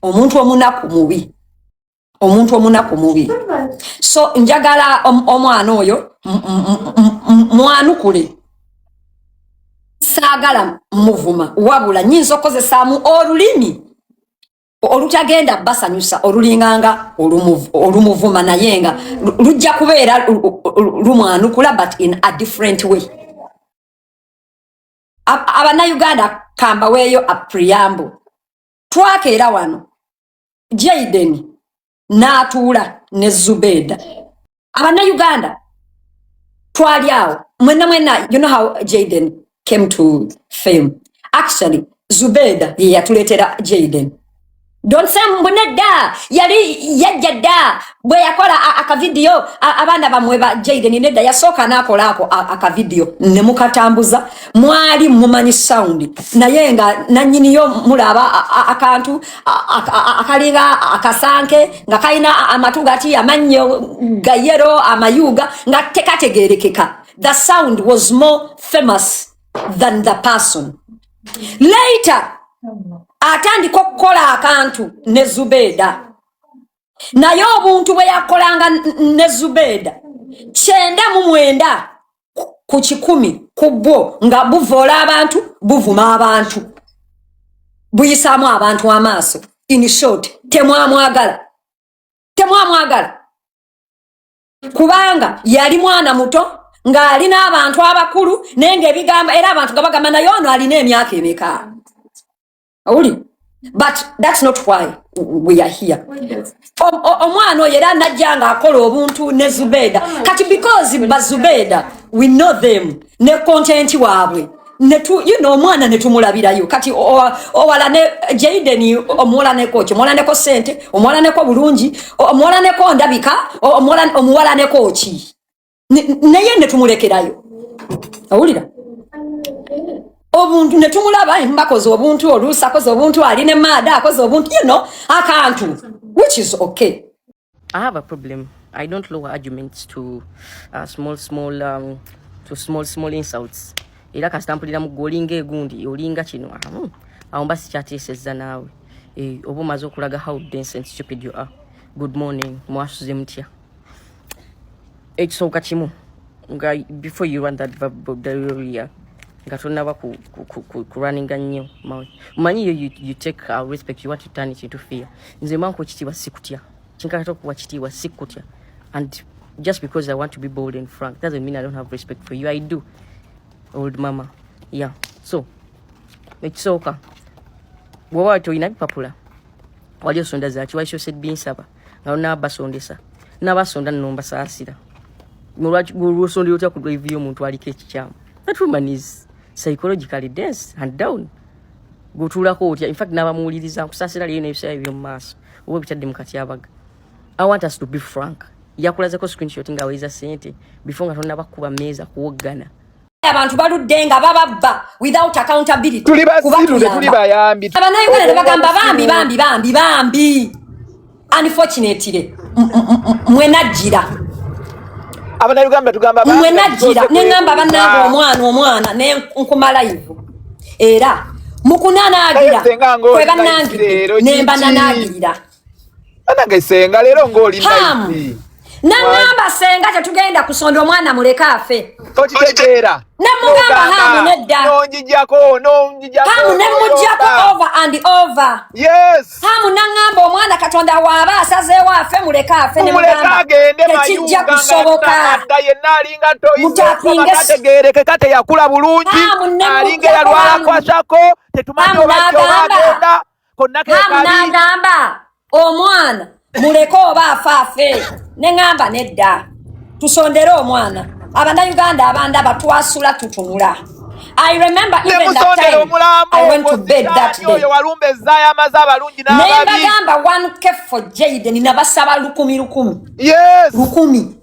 Omuntu omunaku mubi, omuntu omunaku mubi. So njagala omwana oyo mwanukule. Saagala muvuma, wabula nyinza okukozesaamu olulimi olutagenda basanyusa, olulinganga olumuvuma, naye nga lujja kubeera lumwanukula, but in a different way. Abannayuganda, kambaweeyo a preamble. Twakeera wano, Jaden n'atuula ne Zubeda. Abannayuganda, twali awo mwenna mwenna. You know how Jaden came to fame? Actually, Zubeda ye yatuleetera Jaden. Don't say mbu nedda, yali yajja dda bwe yakola akavidiyo. Abaana bammwe ba Jaden, nedda, yasooka n'akola ako akavidiyo ne mukatambuza. Mwali mumanyi sound, naye nga nannyiniyo mulaba akantu akalinga akasanke nga kalina amatu gati, amannyo ga yellow, amayuga nga tekategerekeka. The sound was more famous than the person. Later atandika okukola akantu ne Zubeeda, naye obuntu bwe yakolanga ne Zubeeda, 99 ku 100 ku bwo nga buvoola abantu, buvuma abantu, buyisaamu abantu amaaso. In short, temwamwagala, temwamwagala kubanga yali mwana muto ng'alina abantu abakulu, naye ng'ebigambo era abantu nga bagamba, "Naye ono alina emyaka emeka?" Owuli? But that's not why we are here. Omwana oyo era najja ng'akola obuntu ne Zubeda. Kati because Bazubeda, we know them ne content waabwe, netu omwana netumulabirayo. Kati owala ne Jaden, omuwalaneko ki? Omuwalaneko sente, omuwalaneko bulungi, omuwalaneko ndabika, omuwalaneko ki? Naye netumulekerayo. Owulira obuntu netumulaba mbakoze obuntu, oluusi akoze obuntu, ali ne maada akoze obuntu, akantu which is okay. I have a problem. I don't lower arguments to small, small, to small, small insults. Era kasita mpulira mu gwe olinga egundi, olinga kino, awo mba sikyateesezza naawe. Oba omaze okulaga how dense and stupid you are. Good morning, mwasuze mutya? Ekisooka kimu, nga before you run that verbal diarrhea, nga tonnaba ku runninga nnyo mawe, manyi you take our respect, you want to turn it into fear. Nze manku ekitiibwa, sikutya. Kinkakata okuwa kitiibwa, sikutya. And just because I want to be bold and frank doesn't mean I don't have respect for you. I do, old mama. Yeah, so ekisooka, bw'oba tolina bipapula, wali osonda zaki? Wali binsaba nga nonaba basondesa, nabasonda nno mbasaasira. Lwosondera otya ku drive y'omuntu aliko ekikyamu? That woman is psychologically dense and down. Gweotuulako otya? Infact, n'abamuwuliriza, nkusaasira leero n'ebiseera by'omu maaso oba ebitadde mu katyabaga. I want us to be frank. Yakulazeko screenshot ng'aweza sente before nga tonnaba kukuba mmeeza kuwoggana. Abantu baludde nga bababba without accountability. Tuli basiru. Kubatuyamba. Tetuli bayambi. Abannayuganda ne bagamba, "Bambi, bambi, bambi, bambi." Unfortunately, mwenajjira. Abannayuganda tugamba bambi. Mwenajjira. Tusoose neŋŋamba, kwebuuza. "Bannange, omwana, omwana," ne nkuma live era mukunanaagira. Naye senga ng'oli kwe nice bannangidde leero, ne kiki? mbananaagirira. Bannange, senga leero ng'oli Hamu nice. Naŋŋamba, "Senga, tetugenda kusonda omwana, muleke afe." Tokitegeera. Namugamba, N'ogamba, "Hamu, nedda." Nonjijjako, nonjijjako. Hamu nemuggyako n'oyomba. over and over. Yes. Hamu naŋŋamba, "Omwana Katonda waaba asazeewo afe, muleke afe." Ne Mumuleke mugamba, agende. "Tekijja Mayunga nga kusoboka." adda yenna alinga Mutapinge toyiategerekeka, teyakula bulungi. Hamu alinga nemuggyako. Eyalwala Hamu. kwasako, tetumanyi Hamu oba jja oba agenda konna Hamu kekabi. n'agamba, "Omwana muleke, oba afe afe." Ne ŋŋamba, "Nedda, tusondere omwana." Abannayuganda abandaba, twasula tutunula. I remember even that Nemusondera time omulambo. I went to bed that Sitaani day. oyo walumba ezzaayo amaze abalungi Naye n'ababi. mbagamba, 1K for Jaden, nabasaba 1000 1000. Yes. 1000.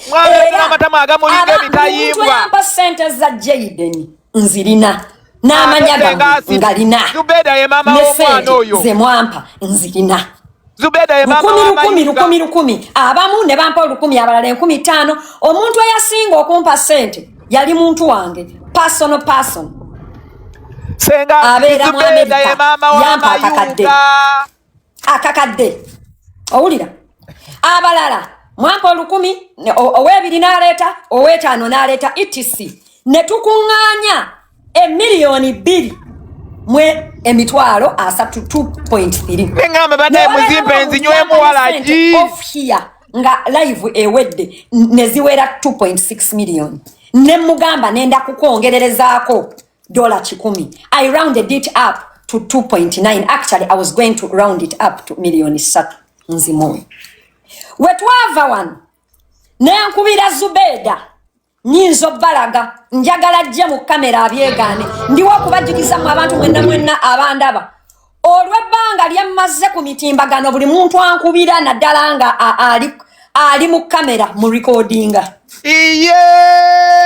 Mwabeera amatamu agamulinga Omuntu emitayimbwa. eyampa sente za Jaden nzirina n'amanya Ate senga gammwe ngalina. Zubeda ye maama Ne w'omwana sente oyo. ze mwampa nzirina. Zubeda ye maama 1000 1000. w'Amayunga. 1000 1000, abamu ne bampa 1000, abalala 5000. Omuntu eyasinga okumpa sente yali muntu wange, personal person. Senga Abeera mu Zubeda ye Amerika, maama yampa akakadde. w'Amayunga. Akakadde, owulira? Abalala mwaka 1000, ow'ebiri n'aleeta, ow'etaano n'aleeta, etc. Ne tukuŋŋaanya 2,330,000, 2.3. Neŋŋamba, bannaye, muzimpe nzinywemu walagi. Off here nga live ewedde, ne ziwera 2.6 million. Ne mugamba nenda kukwongererezaako $100. I rounded it up to 2.9. Actually, I was going to round it up to 3 million nzimuwe. We twava wano, nenkubira Zubeeda. Nyinza obbalaga, njagala ajje mu kamera abyegaane. Ndiwo okubajjukiza mu abantu mwenna mwenna abandaba, olw'ebbanga lye mmaze ku mitimbagano, buli muntu ankubira, naddala nga ali mu kamera mu recordinga. Iye.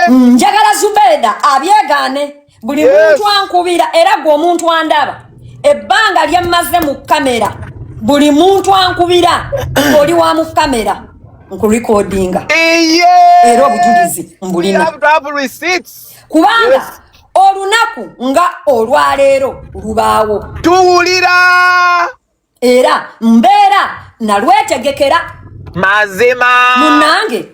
Njagala Zubeeda abyegaane. Buli muntu ankubira, era gwe omuntu andaba, ebbanga lye mmaze mu kamera, buli muntu ankubira, oli wa mu kamera, nkurecordinga. Iye. Era obujulizi mbulina. We have to have receipts. Kubanga olunaku nga olwaleero lubaawo. Tuwulira. Era mbeera nalwetegekera. Mazima. Munnange,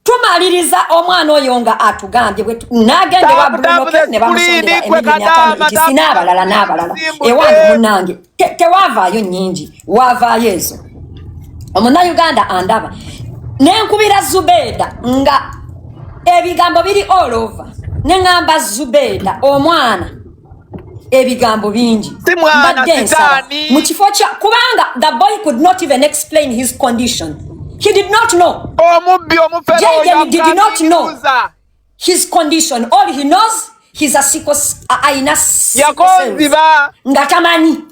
tumaliriza omwana oyo nga atugambye n'agenda ewa Tapu, tapu, Bruno K ne bamusondera screen, kwe 5 million kadama, etc tapu, n'abalala n'abalala. simbudde. Ewange munnange, tewaavaayo nnyingi, waavaayo ezo. Omunnayuganda andaba, nenkubira Zubeeda nga ebigambo biri all over, neŋŋamba, "Zubeeda, omwana ebigambo bingi." Si mwana, Mbadde nsaba sitaani. mu kifo kya, kubanga the boy could not even explain his condition. He did not know. Omubbi omufere oyo. Jaden did not know akamiriza. his condition. All he knows, he's a sickle, ayina sickle cells. Yakonziba. Nga tamanyi,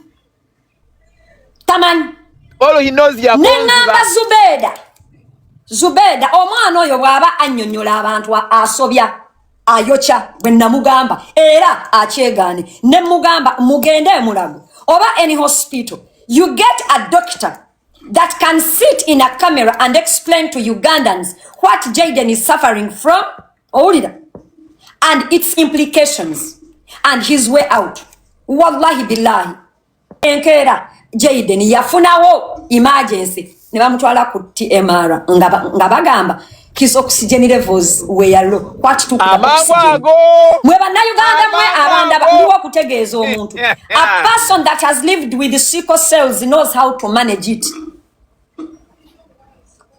tamanyi. All he knows, Neŋŋamba, yakonziba. "Zubeeda, Zubeeda, omwana oyo bw'aba annyonnyola abantu asobya, ayokya." Bwe namugamba, era akyegaane. Ne mugamba, "Mugende emulago oba any hospital, you get a doctor that can sit in a camera and explain to Ugandans what Jaden is suffering from, owulira, and its implications and his way out." Wallahi billahi, enkeera Jaden yafunawo emergency ne bamutwala ku TMR nga bagamba his oxygen levels were low. What took the Amangu oxygen? ago. Mwe Bannayuganda mwe Amangu abandaba, ago. ndiwo okutegeeza omuntu, a person that has lived with sickle cells knows how to manage it.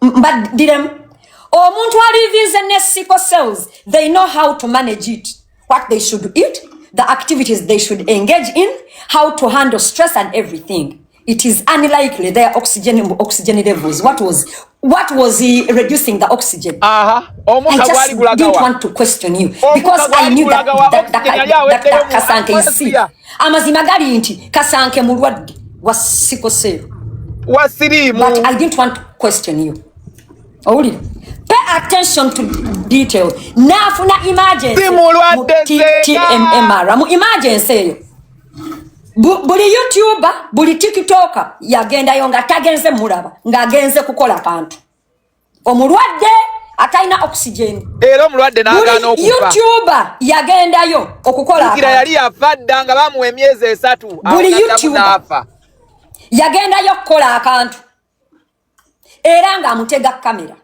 Mbaddiremu, omuntu alivinze ne sickle cells, they know how to manage it, what they should eat, the activities they should engage in, how to handle stress and everything. It is unlikely their oxygen levels, what was he reducing the oxygen? Aha, I omukka gwali just didn't gulagawa? want to question you Omukka because I gwali knew that, gulagawa? that, that, Oxygen yali that, that, aweddeyo mu Kasanke is sick. atmosphere. Amazima gali nti Kasanke mulwadde wa sickle cell. Wa siriimu. But I didn't want to question you. Owulira? Pay attention to detail. Naafuna emergency Si mulwadde mu nzenga. TMMR. Mu emergency eyo, buli YouTuber, buli TikToker yagendayo nga tagenze mulaba, ng'agenze kukola kantu. Omulwadde atalina oxygen. Era omulwadde n'agaana Buli okufa. YouTuber yagendayo okukola Jjukira akantu. yali yafa dda nga bamuwa emyezi 3. Buli Awo n'addamu YouTuber n'afa. yagendayo okukola akantu era ng'amutega kamera.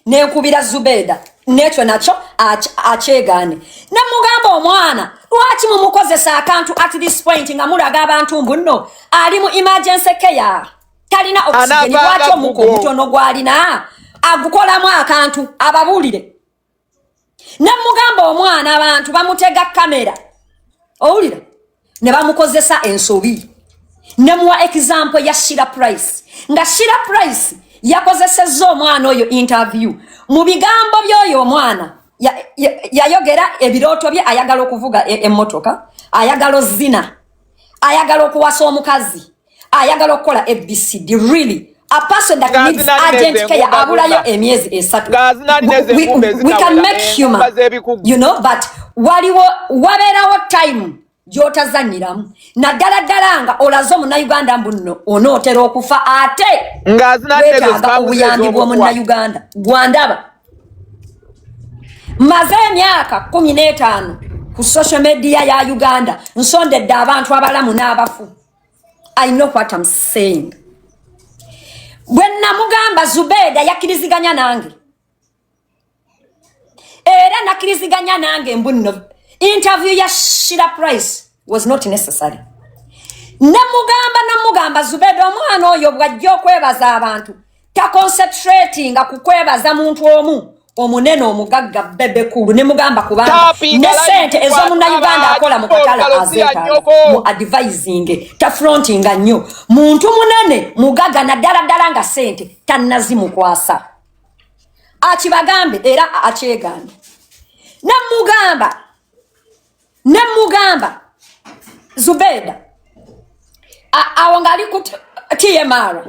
Nenkubira Zubeeda, n'ekyo nakyo akyegaane. Ne mugamba, "Omwana lwaki mumukozesa akantu at this point nga mulaga abantu mbu nno ali mu emergency care, talina oxygen?" Anaava Lwaki omuka agavugo. omutono gw'alina agukolamu akantu? Ababuulire. Ne mugamba, "Omwana abantu bamutega kamera, owulira, ne bamukozesa ensobi." Nemuwa example ya Shira Price, nga Shira Price yakozesezza omwana oyo interview. Mu bigambo by'oyo omwana yayogera ebirooto bye: ayagala okuvuga emmotoka, ayagala ozina, ayagala okuwasa omukazi, ayagala okukola ABCD. Really, a person that needs urgent care, abulayo emyezi 3. We can make humor, but waliwo wabeerawo time gy'otazanyiramu, naddala ddala nga olaze Omunnayuganda mbu nno onootera okufa, ate weetaaga obuyambi bw'Omunnayuganda. Gwandaba, maze emyaka 15 ku social media ya Uganda, nsondedde abantu abalamu n'abafu. I know what I'm saying. Bwe namugamba Zubeda yakkiriziganya nange, era nakkiriziganya nange mbu nno interview ya Shira Price was not necessary. Nemugamba, nomugamba Zubeda, omwana oyo bw'ajja okwebaza abantu taconcentratinga ku kwebaza muntu omu omunene omugagga Bebe Cool. Nemugamba kubanga Tapinga ne sente live ez'omunnayuganda akola mu katale kwata, azeetaaga nyoko. mu advising, tafrontinga nnyo muntu munene mugagga, naddala ddala nga sente tannazimukwasa. Akibagambe era akyegambe. Nemugamba Zubeda awo ng'ali ku TMR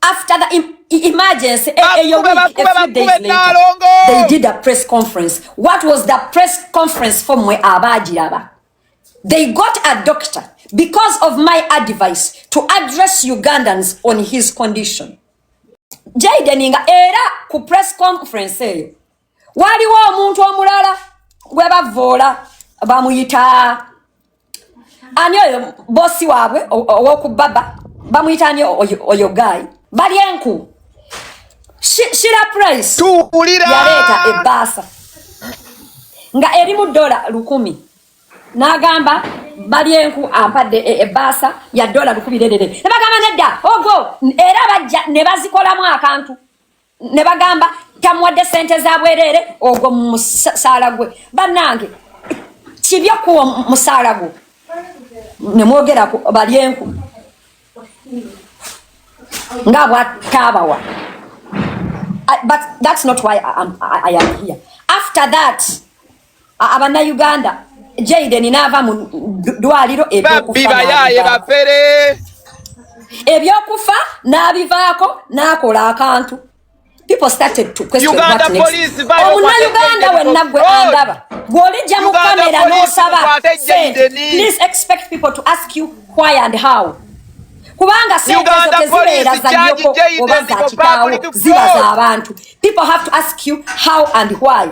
after the emergency, eyo Bakube, week, a bakube, few days bakube, later, Nalongo! they did a press conference. What was the press conference for? Mwe abaagiraba, they got a doctor because of my advice to address Ugandans on his condition. Jaden nga era ku press conference eyo waliwo omuntu omulala gwe bavoola, bamuyita ani oyo bosi waabwe owokubaba, bamuyita ani oyo guy bali enku. Shira Price Tuwulira. yaleeta ebbaasa nga erimu $1,000, n'agamba bali enku ampadde ebbaasa ya $1,000 lerere. Ne bagamba nedda ogwo, era bajja ne bazikolamu akantu ne bagamba tamuwadde sente za bwereere, ogwo musaala gwe. Bannange, kibi okuwa musaala gwo ne mwogera ku bali enku nga bwataabawa. But that's not why I am here. After that, abannayuganda, Jaden n'ava mu ddwaliro, Babbi ebyokufa bayaye n'abivaako. Bafere. Ebyokufa n'abivaako, n'akola akantu. People started to question Uganda what next. police vayo Omunnayuganda kwate wenna gwe Jaden. andaba, bw'olijja mu Uganda kamera police n'osaba kwate sente, Jaden. please expect people to ask you why and how, kubanga sente ezo Uganda tezibeera police za charge nnyoko Jaden oba za for kitaawo, public ziba fraud. z'abantu. People have to ask you how and why,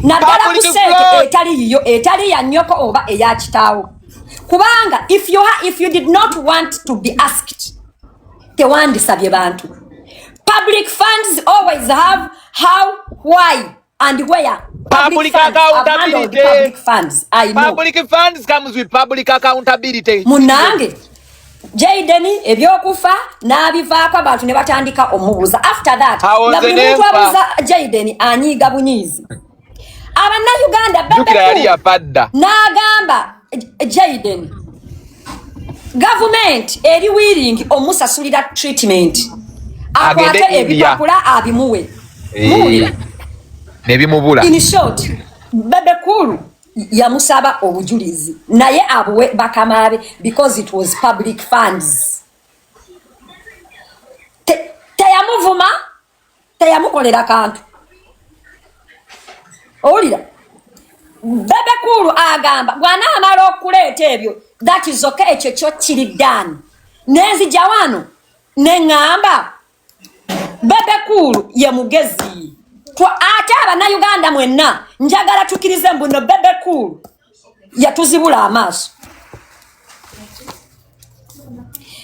naddala ku Public sente fraud. etali yiyo, etali ya nnyoko oba eya kitaawo, kubanga if you did not want to be asked, tewandisabye bantu. Public funds always have how, why and where. Public funds, I've handled accountability. public funds, I know. Public funds comes with public accountability. Munange, Jaden ebyokufa n'abivaako, abantu ne batandika omubuuza. After that, Awo nga nze buli muntu nenfa. abuuza Jaden anyiiga bunyiizi. Abannayuganda, Jjukira yali Bebe yafa dda. n'agamba Jaden gavumenti eri willing omusasulira treatment, akwate Agende India. ebipapula abimuwe. Muwulira? Nebimubula. In short, Bebe Cool yamusaba obujulizi naye abuwe bakama be because it was public funds. Teyamuvuma, teyamukolera kantu. Owulira Bebe Cool agamba bw'anaamala okuleeta ebyo, that is okay, ekyo kyo kiri done. Nenzija wano neŋŋamba Bebe Cool ye mugezi. Ate abannayuganda mwenna njagala tukkirize mbu no Bebe Cool yatuzibula amaaso.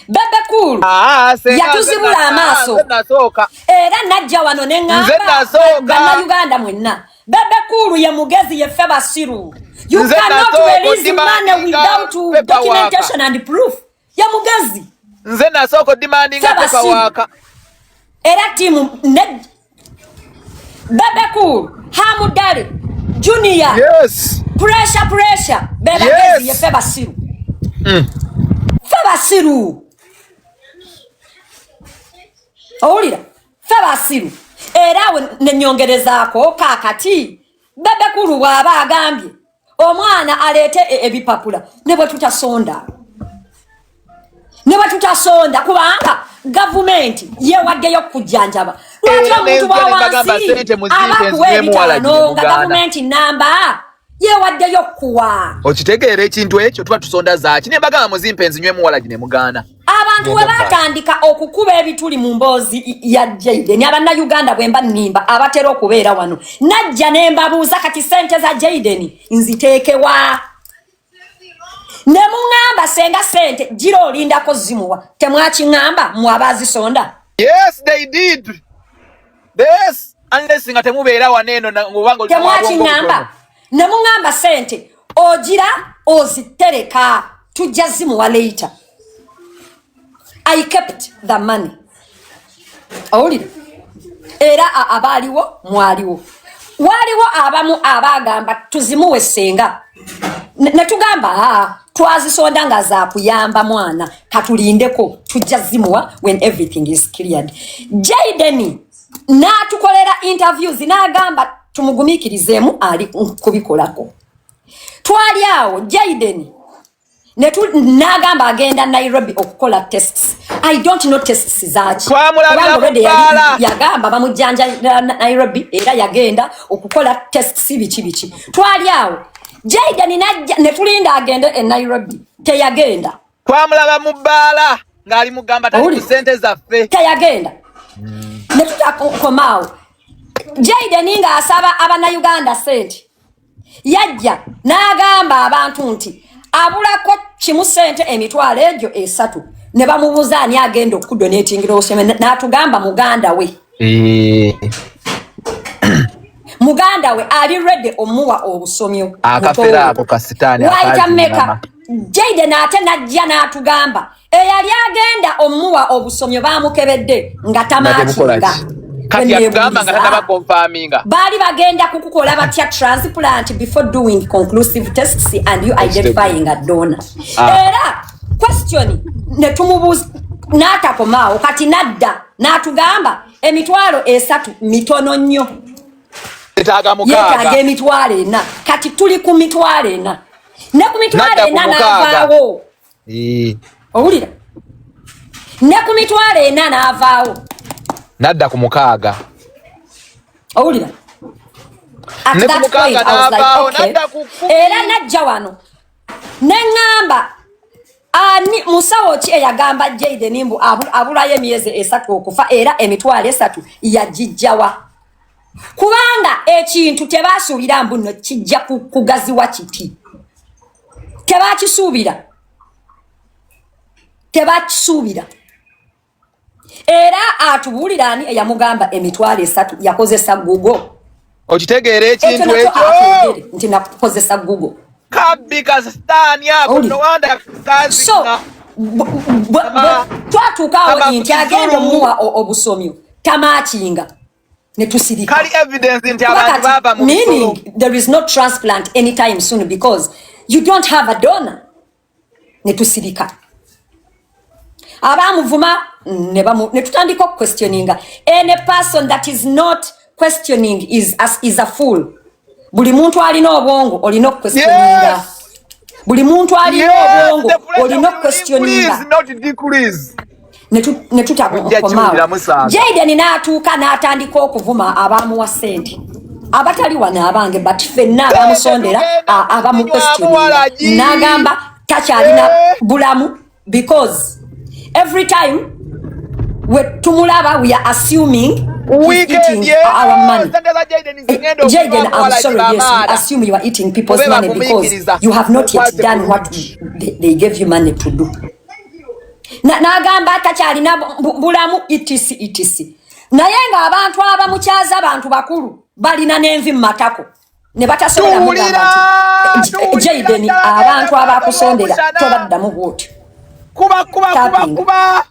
Bebe Cool Ah, senga, yatuzibula nze amaaso. nze nasooka. Era najja wano Nze neŋŋamba nasooka. bannayuganda mwenna, Bebe Cool ye mugezi, yeffe basiru. You Nze cannot nasooka release money odimandinga without paperwork. documentation and proof. Ye mugezi. Nze nasooka odimandinga Ffe basiru. paperwork. Era tiimu ne Bebe Cool, Hamudale Junior, pressure, pressure, bebagezi. Yeffe basiru. Ffe basiru. Owulira? Ffe basiru. Era awo nenyongerezaako kaakati Bebe Cool bw'aba agambye omwana aleete ebipapula, ne bwe tutasonda, ne bwe tutasonda, kubanga gavumenti yewaddeyo okujjanjaba, lwaki Era omuntu nenzija wa ne mbagamba wansi ssente muzimpe aba akuwa nziwemu walagi 5,000 nga ne mugaana. gavumenti namba yewaddeyo okuwa? Okitegeera ekintu ekyo? Tuba tusonda zaaki? Ne mbagamba muzimpe nzinywemu walagi ne mugaana. Abantu we Ngenda bbala. batandika okukuba ebituli mu mboozi ya Jaden, abannayuganda bwe mba nnimba abatera okubeera wano, najja ne mbabuuza, kati sente za Jaden nziteekewa? Ne muŋŋamba, senga sente gira olindako zimuwa. Temwakiŋŋamba mwe abaazisonda? Yes, they did. Yes, unless nga temubeera wano eno obanga oli Temwakiŋŋamba? Ne muŋŋamba sente ogira ozitereka, tujja zimuwa later. I kept the money. Owulira? Era abaaliwo mwaliwo, waaliwo abamu abaagamba tuzimuwe senga. Ne tugamba, aa, twazisonda nga zakuyamba mwana, katulindeko, tujja zimuwa when everything is cleared. Jaden n'atukolera interviews n'agamba tumugumiikirizeemu, ali kubikolako. Twali awo, Jaden n'agamba agenda Nairobi okukola tests. I don't know tests zaki. Twamulabira Kubanga mu already bbaala. Yagamba bamujjanja Nairobi, era yagenda okukola tests, biki biki. Twali awo, Jaden najja ne tulinda agende e Nairobi, teyagenda. Twamulaba mu bbaala ng'ali mugamba tali ku Owulira? ssente zaffe. Teyagenda. Ne tutakomaawo, Jaden ng'asaba Abannayuganda sente. Yajja n'agamba abantu nti abulako kimu, sente 300,000. Ne bamubuuza ani agenda okudonatingira obusome, n'atugamba muganda we. Muganda we ali ready omuwa obusomyo. Akafere ako ka sitaani. Waayita mmeka? Akazinama. Jaden ate najja n'atugamba eyali agenda omuwa obusomyo bamukebedde nga Nga tebukola tamakinga. ki? Kati yatugamba nga tanaba confirminga. Baali bagenda kukukola batya transplant before doing conclusive tests and you identifying a donor? Ah. Era question ne tumubuuza n'atakomaawo. Kati nadda n'atugamba 30,000 mitono nnyo. Etaaga Yeetaaga 6. 40,000. Kati tuli ku 40,000, ne ku mitwalo Nadda ku ena 6. n'avaawo. Owulira? Ne ku 40,000 n'avaawo. Nadda ku 6. Owulira? At Ne ku that 6 point, I was like, n'avaawo, okay. nadda ku 10. Era najja wano ne ŋŋamba, ani musawo ki eyagamba Jaden mbu abulayo emyezi 3 okufa, era 30,000 yagijjawa? Kubanga ekintu tebasuubira mbu nno kijja kugaziwa kiti. Tebakisuubira, tebakisuubira. Era atubuulira ani eyamugamba 30,000. Yakozesa Google? Okitegeera Ekyo ekintu nakyo ekyo? atwogere nti nakukozesa Google. Kabbi ka sitaani ako. Owulira? No wonder kazi. So twatuuka awo nti agenda omuwa obusomyo tamakinga, ne tusirika. Kali evidence nti Kuba abantu kati, bava mu bisolo. meaning there is no transplant anytime soon because you don't have a donor. Ne tusirika. Abamuvuma ne tutandika okuquestioninga. Any person that is not questioning is a fool. Buli muntu alina obwongo olina okuquestioninga. Buli muntu alina obwongo The pressure olina will okuquestioninga. increase, not decrease. Ne tutakomaawo. Ojja kiwulira musaaga. Jaden n'atuuka n'atandika okuvuma abamuwa ssente abatali wano abange, but ffenna abamusondera, Tugenda abamuquestioninga. kunywa. N'agamba takyalina bulamu because every time we tumulaba we are assuming he's Weekend, eating yeah. our money. Sente za Jaden zigenda Jaden, okuva I'm sorry, yes, we baamaada. assume you are eating people's Mube money because bagumiikiriza. you have not yet Mukwate done what bulungi. they gave you money to do. N'agamba takyalina bulamu, etc etc. Naye ng'abantu abamukyaza bantu bakulu, balina n'envi mu matako, ne batasobola mugamba Tuwulira, nti tuwulira Jaden, ddala abantu genda abakusondera maaso tobaddamu bw'otyo. Kuba, kuba, kuba, Tapping. kuba.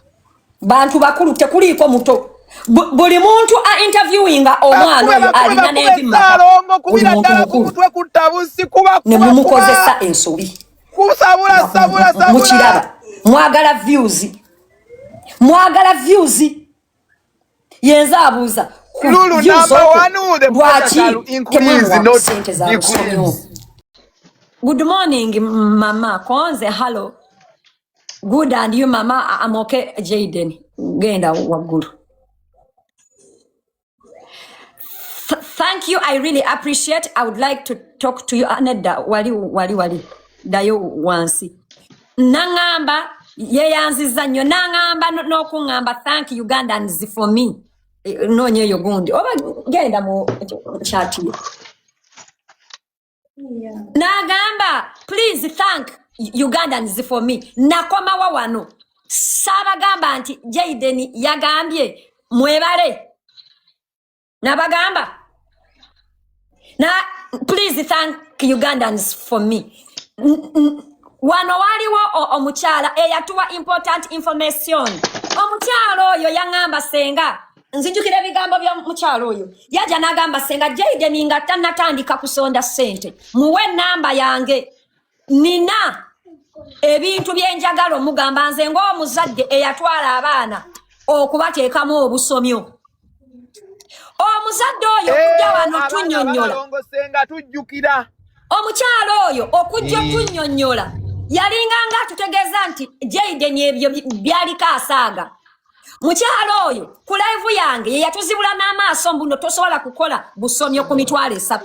Bantu bakulu, tekuliiko muto. Buli muntu a interviewinga omwana Bakube, oyo bakube, alina bakube n'envi mu matako. Ssaalongo, Buli kubira muntu ddala ku mukulu. mutwe ku ttabusi, kuba, Ne kuba, mumukozesa kuba. ensobi. Kusabula, sabula, sabula. Mukiraba, mwagala views, mwagala views. Yenze abuuza ku Lulu, views number okwo, one, the lwaki pressure shall increase, temwamuwa not sente za busomyo? decrease. Good morning, mama konze. Hello, good, and you, mama? I'm okay. Jaden, genda waggulu. Thank you, I really appreciate. I would like to talk to you. Ah, nedda, wali wali wali ddayo wansi. Naŋŋamba yeeyanziza nnyo, naŋŋamba n'okuŋŋamba thank Ugandans for me. Eh, noonya eyo gundi oba genda mu chat ye. N'agamba please thank Ugandans for me. Nakomawa wano saabagamba nti Jaden yagambye mwebale, nabagamba na please thank Ugandans for me. Wano waliwo omukyala eyatuwa important information. Omukyala oyo yaŋŋamba, senga, nzijukira ebigambo by'omukyala oyo, yajja n'agamba, senga, Jaden nga tannatandika kusonda ssente, muwe enamba yange, nina ebintu byenjagala omugamba nze ng'omuzadde eyatwala abaana okubateekamu obusomyo. Omuzadde oyo okujja wano abaana tunnyonnyola. Abalongosenga tujjukira. Omukyala oyo okujja otunnyonnyola yalinga nga atutegeeza nti Jaden ebyo byaliko asaaga. Mukyala oyo ku live yange ye yatuzibula n'amaaso mbuno tosobola kukola busomyo ku 30,000.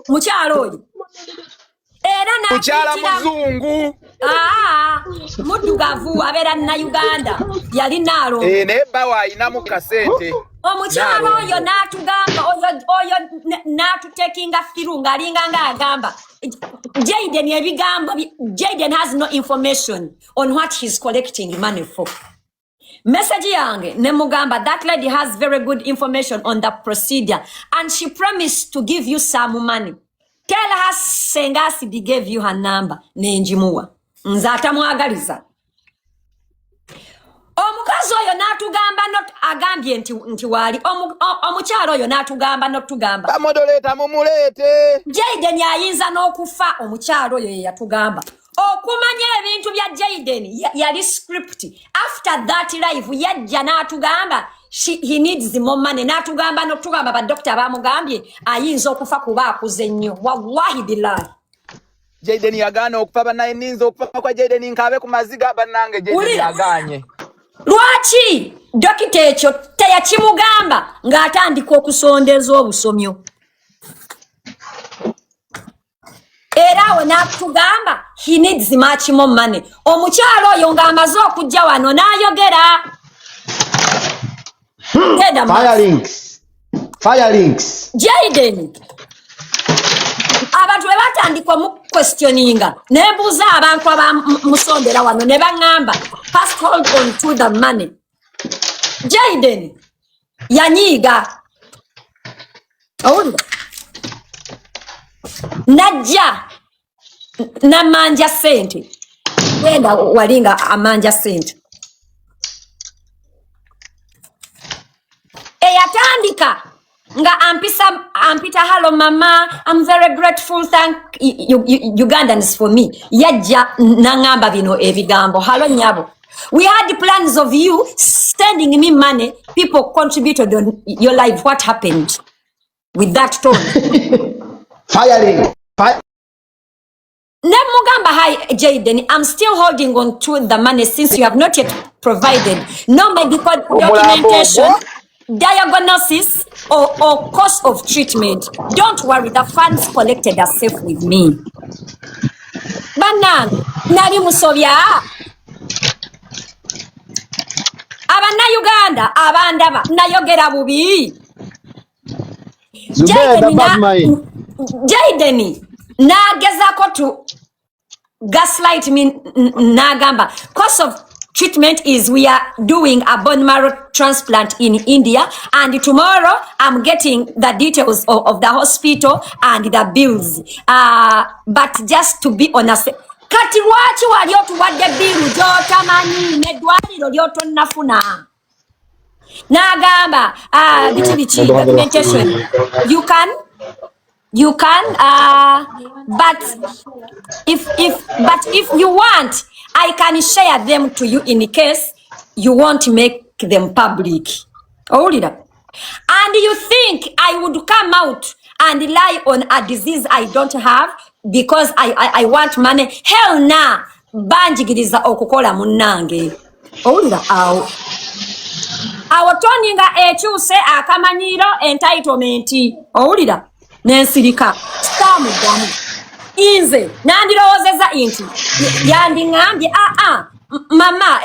Mukyala oyo era Mukyala n'atuyitira muzungu? Aa, muddugavu, abeera Uganda, yali Naalongo. Eh, naye bawa ayinamu kasente. Omukyala Naalongo. oyo n'atugamba oyo n'atutekinga through ng'alinga ng'agamba Jaden ebigambo Jaden has no information on what he's collecting money for. Message yange ne mugamba, that lady has very good information on the procedure and she promised to give you some money. Tell her Senga Acid gave you her number. Nenjimuwa nze atamwagaliza. Omukazi oyo n'atugamba agambye nti waali omukyala oyo n'atugamba n'otugamba. Ba moderator, mumuleete. Jaden ayinza n'okufa. Omukyala oyo ye yatugamba okumanya ebintu bya Jaden yali script. After that live yajja n'atugamba he needs more money, n'atugamba n'otugamba badokita bamugambye ayinza okufa kuba akuze nnyo. Wallahi billahi. Jaden yagaana okufa. Bannaye, ninza okufa kwa Jaden nkaabe ku maziga, bannange. Jaden Wulira. yagaanye. Lwaki dokita ekyo teyakimugamba ng'atandika okusondeza obusomyo? Era awo n'atugamba he needs much more money. Omukyalo oyo ng'amaze okujja wano n'ayogera. Genda mu Fire maaso. links. Fire links. Jaden, abantu bwe batandika omuquestioninga, nembuuza abantu abamusondera wano ne baŋŋamba, "First hold on to the money." Jaden yanyiiga, owulira, najja namanja sente. Genda wali nga amanja sente eyatandika nga ampisa ampita, "Hello mama, I'm very grateful, thank you, you, Ugandans for me." Yajja naŋŋamba bino ebigambo, "Hello nyabo, we had plans of you sending me money. People contributed on your life. What happened?" With that tone. Fire link. Fire. Nemugamba, "Hi Jaden, I'm still holding on to the money since you have not yet provided no medical Omulambo documentation, ogwo diagnosis or course of treatment. Don't worry, the funds collected are safe with me." Bannange, nali musobya? Abannayuganda abandaba, nayogera bubi? Zubeda Jaden na Badmai. Jaden n'agezaako to gaslight me, n'agamba course of treatment is we are doing a bone marrow transplant in India and tomorrow I'm getting the details of the hospital and the bills, but just to be on a kati lwaki wali otuwadde bill gy'otamanyi n'eddwaliro ly'otonnafuna? N'agamba, biki biki documentation, you can, but if you want, I can share them to you in case you want to make them public. Owulira? And you think I would come out and lie on a disease I don't have because I want money? Hell nah. Banjigiriza okukola, munnange. Owulira awo? Awo tone nga ekyuse, akamanyiiro, entitlement. Owulira? Nensirika, saamuddamu. Nze nandirowoozeza nti yandiŋŋambye, aa, mama,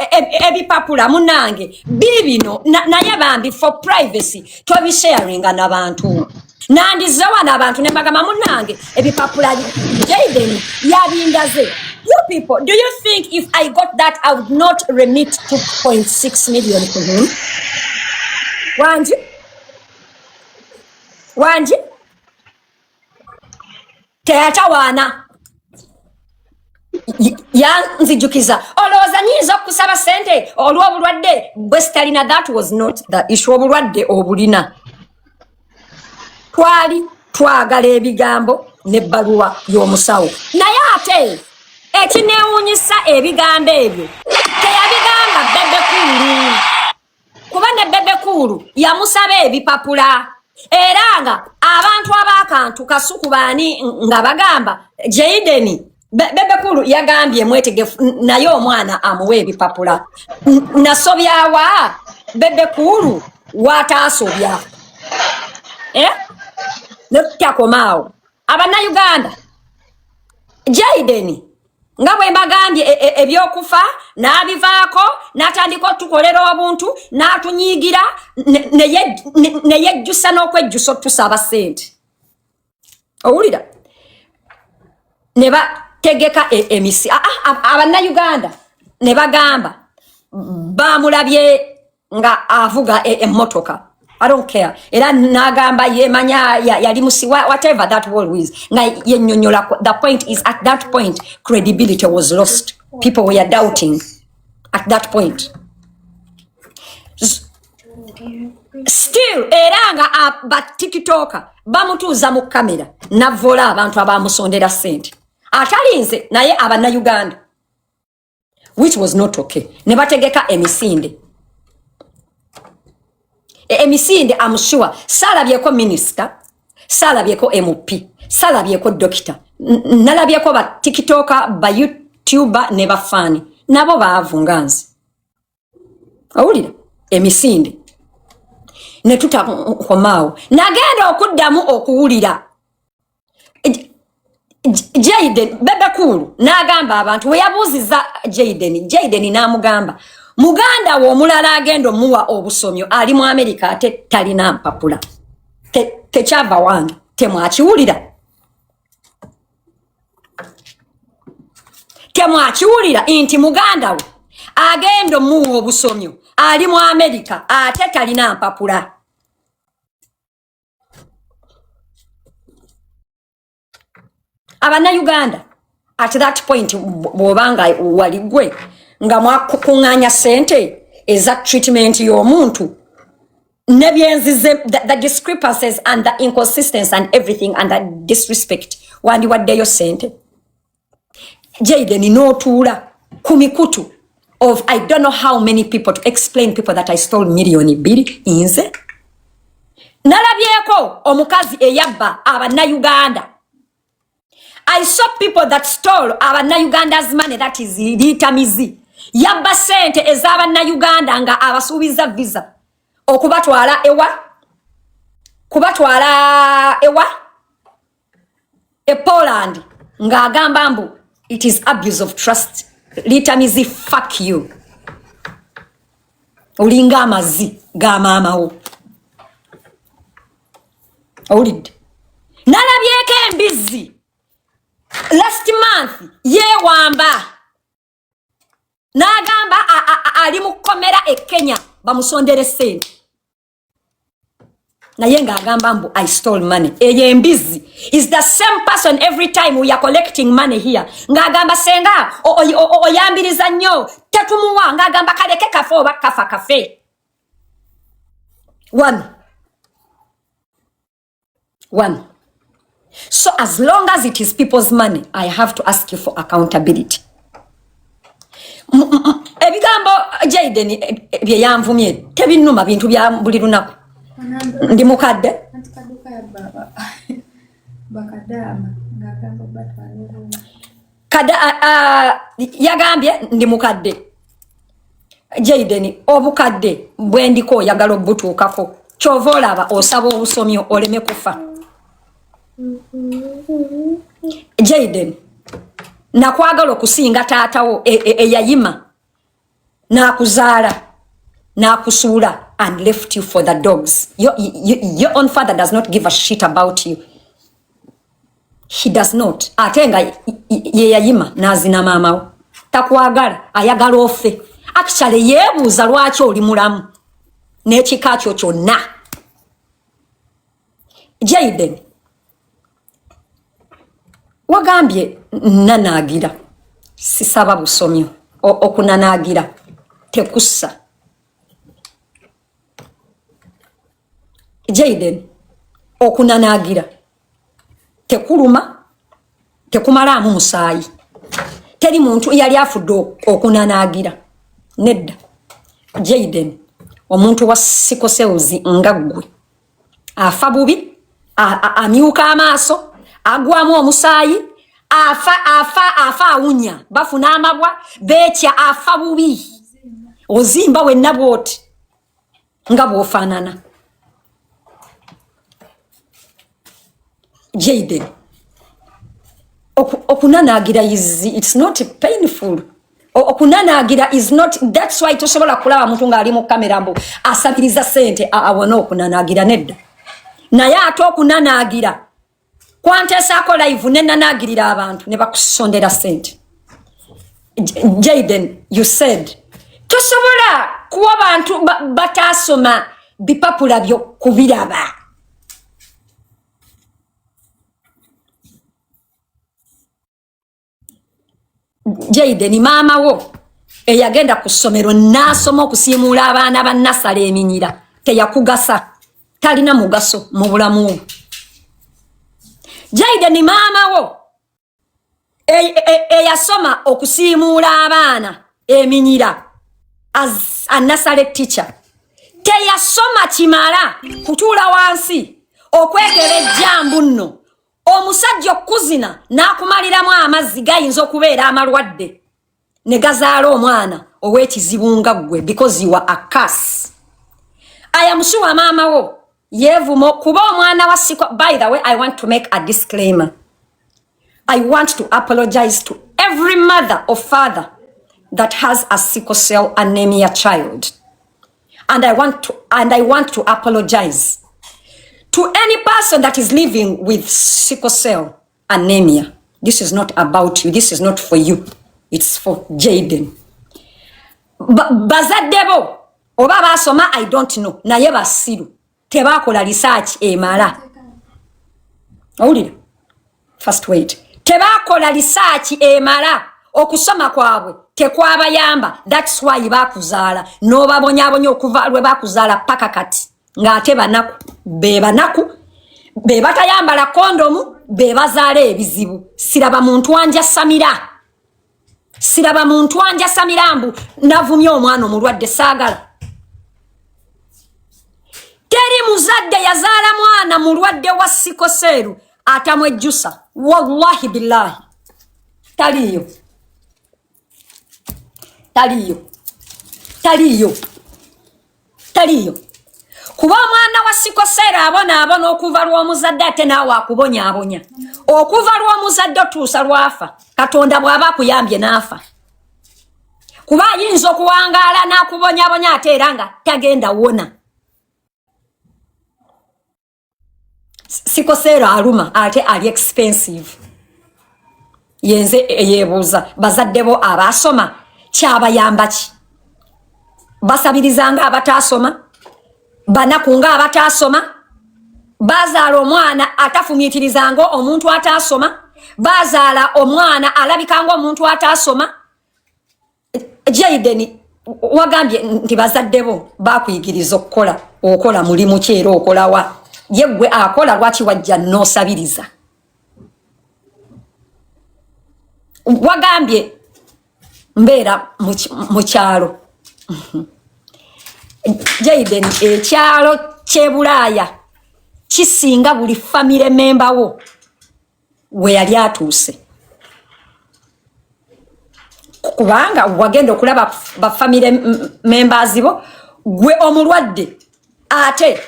ebipapula munange biibino, naye bambi for privacy tobisharinga n'abantu. Nandizze wano abantu ne mbagamba munnange ebipapula Jaden yabindaze. You people, do you think if I got that I would not remit 2.6 million to him? Wangi? Wangi? Teyatawaana. Yanzijukiza olowooza nyinza okusaba sente olw'obulwadde bwe sitalina. That was not the issue. Obulwadde obulina, twali twagala ebigambo n'ebbaluwa y'omusawo. Naye ate ekineewuunyisa, ebigambo ebyo teyabigamba Bebe Cool, kuba ne Bebe Cool yamusaba ebipapula, era nga abantu ab'akantu Kasuku baani nga bagamba Jaden Bebe Cool yagambye mwetegefu naye omwana amuwe ebipapula. Nasobyawa Bebe Cool wataasobya, eh? Netakomaawo. Abannayuganda, Jaden nga bwe mbagambye ebyokufa n'abivaako, n'atandika otukolera obuntu, n'atunyiigira, ne yejjusa n'okwejjusa otusaba ssente. Owulira ne bategeka emisi abannayuganda ne bagamba bamulabye nga avuga emmotoka. I don't care. Era n'agamba yemanya yali musi, whatever that wall is, nga yennyonnyola. The point is, at that point credibility was lost. People were doubting at that point. Still era nga batiktoka bamutuuza mu kamera navoola abantu abamusondera ssente atalinze naye abannayuganda, which was not okay. Ne bategeka emisinde, emisinde. I'm sure saalabyeko minisita, saalabyeko MP, saalabyeko dokita. Nalabyeko ba tiktoka, ba youtuber ne bafaani nabo baavu nga nze. Owulira emisinde ne tutakomaawo. Nagenda okuddamu okuwulira Jaden Bebe Cool n'agamba abantu we yabuuziza Jaden, Jaden n'amugamba muganda we omulala agenda omuwa obusomyo ali mu Amerika ate talina mpapula. Tekyava wange, temwakiwulira? Temwakiwulira nti muganda we agenda omuwa obusomyo ali mu Amerika ate talina mpapula? Abannayuganda, at that point bw'obanga wali gwe nga mwakuŋŋaanya ssente eza treatment y'omuntu nebyenzize, the discrepancies and the inconsistency and everything and the disrespect, wandiwaddeyo ssente? Jaden n'otuula ku mikutu of I don't know how many people to explain people that I stole 2 million. Nze nalabyeko omukazi eyabba abannayuganda. I saw people that stole abannayuganda's money. That is Litamizi. Yabba sente ez'abannayuganda nga abasuubiza visa okubatwala ewa, kubatwala ewa e Poland, ng'agamba mbu it is abuse of trust. Litamizi, fuck you. Olinga amazzi ga maamawo. Owulidde? Nalabyeko embizzi last month yeewamba n'agamba ali mu kkomera e Kenya bamusondere ssente, naye ng'agamba mbu I stole money. Eyo embizi is the same person every time we are collecting money here ng'agamba senga oyambiriza nnyo tetumuwa, ng'agamba kaleke kafe oba kafa kafe. One one. So as long as it is people's money, I have to ask you for accountability. Ebigambo Jaden bye yanvumye tebinnuma, bintu bya buli lunaku, ndi mukadde. Anti kaduka ya baba bakadaama ng'agamba batwala obulungi. Kada yagambye ndi mukadde. Jaden, obukadde bwendiko oyagala obutuukako, kyova olaba osaba obusomyo oleme kufa. Jaden, nakwagala okusinga taatawo eyayima n'akuzaala n'akusuula. and left you for the dogs. Your own father does not give a shit about you. He does not. Ate nga ye yayima n'azina maama wo. Takwagala, ayagala ofe. Actually yeebuuza lwaki oli mulamu n'ekika kyo kyonna. Jayden, wagambye nanaagira, sisaba busomyo. Okunanaagira tekussa. Jayden, okunanaagira tekuluma, tekumalaamu musaayi. Teri muntu yali afudde okunanaagira. Nedda. Jayden, omuntu wa sickle cells nga ggwe afa bubi, amyuka amaaso, agwamu omusaayi, afa, afa, afa awunya, bafuna amabwa, beekya, afa bubi. Ozimba wenna bw'oti nga bw'ofaanana. Jayden, okunanaagira is, it's not painful. Okunanaagira is not, that's why tosobola kulaba muntu ng'ali mu kamera mbu asabiriza ssente awone okunanaagira, nedda. Naye ate okunanaagira kwanteesaako live ne nanaagirira abantu ne bakusondera ssente. Jayden, you said tosobola kuwa bantu bataasoma bipapula byo kubiraba. Jayden, maama wo eyagenda ku ssomero n'asoma okusiimuula abaana ba nasale eminyira teyakugasa, talina mugaso mu bulamu bwo. Jayden, maama wo eyasoma okusiimuula abaana eminyira as a nursery teacher teyasoma kimala kutuula wansi okwekebejja mbu nno omusajja okukuzina n'akumaliramu amazzi gayinza okubeera amalwadde ne gazaala omwana ow'ekizibu nga ggwe, because you are a curse. I am sure maama wo yeevuma kuba omwana wa siko. By the way, I want to make a disclaimer. I want to apologize to every mother or father that has a sickle cell anemia child. And I want to apologize to any person that is living with sickle cell anemia. This is not about you. This is not for you. It's for Jayden. Bazadde bo oba baasoma, I don't know, naye basiru, tebakola research emala. Owulira? First wait. Tebakola research emala, okusoma kwabwe tekwabayamba. That's why bakuzaala n'obabonyabonya okuva lwe bakuzaala paka kati, ng'ate banaku be banaku be batayambala kondomu be bazaala ebizibu. Siraba muntu anjasamira, siraba muntu anjasamira mbu navumye omwana omulwadde. Saagala. Teri muzadde yazaala mwana mulwadde wa sickle cell atamwejjusa, wallahi billahi, taliiyo, taliiyo, taliiyo, taliiyo. Kuba omwana wa sickle cell abonaabona okuva lw'omuzadde, ate naawe akubonyaabonya okuva lw'omuzadde otuusa lw'afa. Katonda bw'aba akuyambye n'afa, kuba ayinza okuwangaala n'akubonyabonya ate era nga tagenda wona. Sickle cell aluma ate ali expensive. Yenze eyeebuuza, bazadde bo abaasoma kyabayamba ki? Basabirizanga abataasoma, banaku nga abataasoma, bazaala omwana atafumiitirizanga omuntu ataasoma, bazaala omwana alabika ng'omuntu ataasoma. Jayden, wagambye nti bazadde bo bakuyigiriza okukola. Okola mulimu ki era okolawa? Ye gwe akola, lwaki wajja n'osabiriza? Wagambye mbeera mu kyalo. Jayden, ekyalo ky'e Bulaaya kisinga buli family member wo we yali atuuse, kubanga wagenda okulaba ba family members bo, gwe omulwadde, ate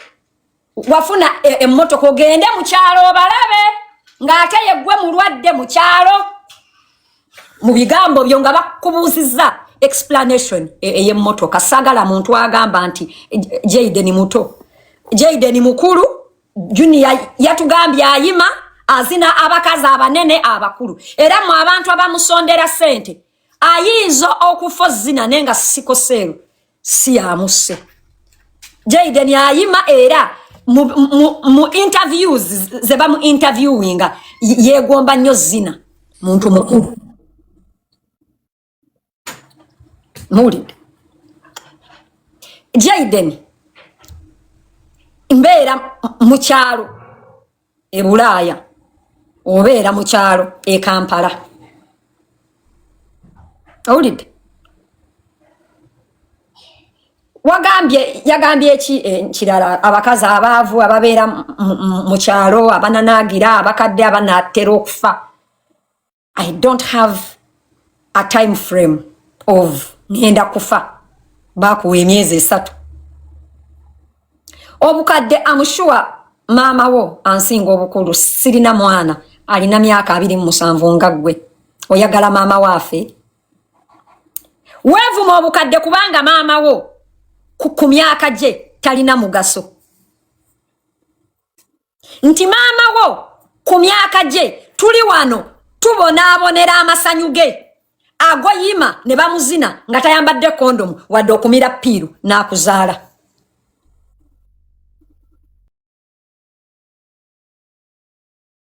wafuna emmotoka ogende mu kyalo obalabe, ng'ate yeggwe mulwadde mu kyalo. Mu bigambo byo nga bakubuuzizza Explanation ey'emmotoka. Saagala muntu agamba nti Jaden muto, Jaden mukulu. Junior yatugambye ayima azina abakazi abanene abakulu, era mu abantu abamusondera sente ayinza okufa zina, naye nga sickle cell si yamusse. Jaden ayima, era mu interviews ze bamu interviewinga yeegomba nnyo zina. Muntu mukulu, muwulidde? Jaden, mbeera mu kyalo e Bulaaya, obeera mu kyalo e Kampala, owulidde? Wagambye, yagambye ki kirala? Abakazi abaavu ababeera mu kyalo, abananaagira, abakadde abanatera okufa. I don't have a time frame of ngenda kufa. Bakuwa emyezi 3 obukadde. Am sure maama wo ansinga obukulu. Sirina mwana alina myaka 27 nga ggwe. Oyagala maama waafe? Weevuma obukadde kubanga maama wo ku myaka gye talina mugaso, nti maama wo ku myaka gye tuli wano tubonaabonera amasanyu ge agoyima ne bamuzina nga tayambadde kondomu wadde okumira pill n'akuzaala.